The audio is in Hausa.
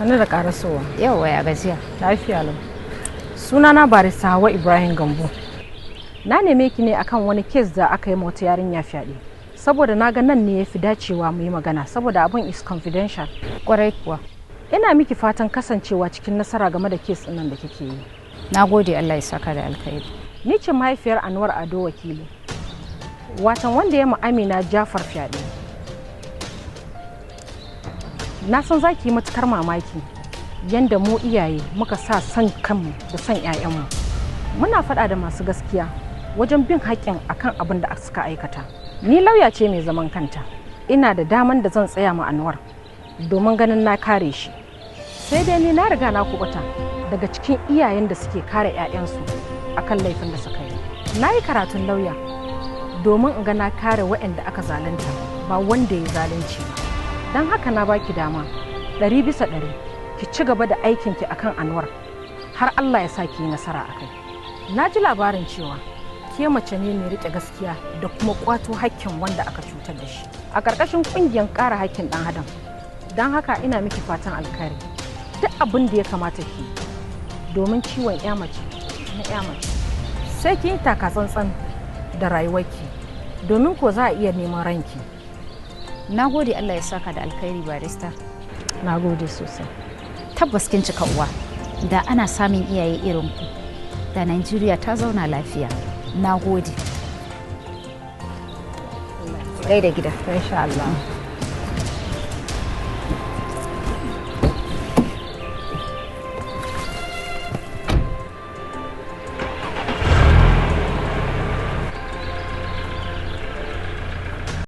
Sannu da karasowa. Yauwa, ya gajiya? Lafiya lau. Sunana Barista Hawa Ibrahim Gambo. Na neme ki ne akan wani case da aka yi ma wata yarinya fyaɗe. Saboda na ga nan ne ya fi dacewa mu yi magana, saboda abin is confidential. Kwarai kuwa. Ina miki fatan kasancewa cikin nasara game da case ɗin nan da kike yi. Na gode, Allah ya saka da alkhairi. Ni ce mahaifiyar Anwar Ado Wakili. Watan wanda ya ma Amina Jafar fyaɗe. Na san za ki yi matukar mamaki yanda mu iyaye muka sa son kanmu da son 'ya'yanmu. Muna faɗa da masu gaskiya wajen bin haƙƙin akan abin da suka aikata. Ni lauya ce mai zaman kanta. Ina da daman da zan tsaya ma Anwar domin ganin na kare shi. Sai dai ni na riga na kubuta daga cikin iyayen da suke kare 'ya'yansu akan laifin da suka yi. Na yi karatun lauya domin in ga na kare waɗanda aka zalunta, ba wanda ya zalunci ba. Don haka na baki dama 100% ki ci gaba da aikinki akan Anwar har Allah ya sa ki yi nasara a kai. Na ji labarin cewa ke mace ne mai riƙe gaskiya da kuma ƙwato hakkin wanda aka cutar da shi a ƙarƙashin ƙungiyar ƙara hakkin ɗan adam. Don haka ina miki fatan alkhairi, duk abin da ya kamata ki yi domin ciwon 'ya mace na 'ya mace. Sai kin yi taka tsantsan da rayuwarki, domin ko za a iya neman ranki. Na gode, Allah ya saka da alkhairi, barista. Na gode sosai. Tabbas kin cika uwa. Da ana samun iyaye irin ku, da Najeriya ta zauna lafiya. Na gode. Gaida gida. Insha Allah.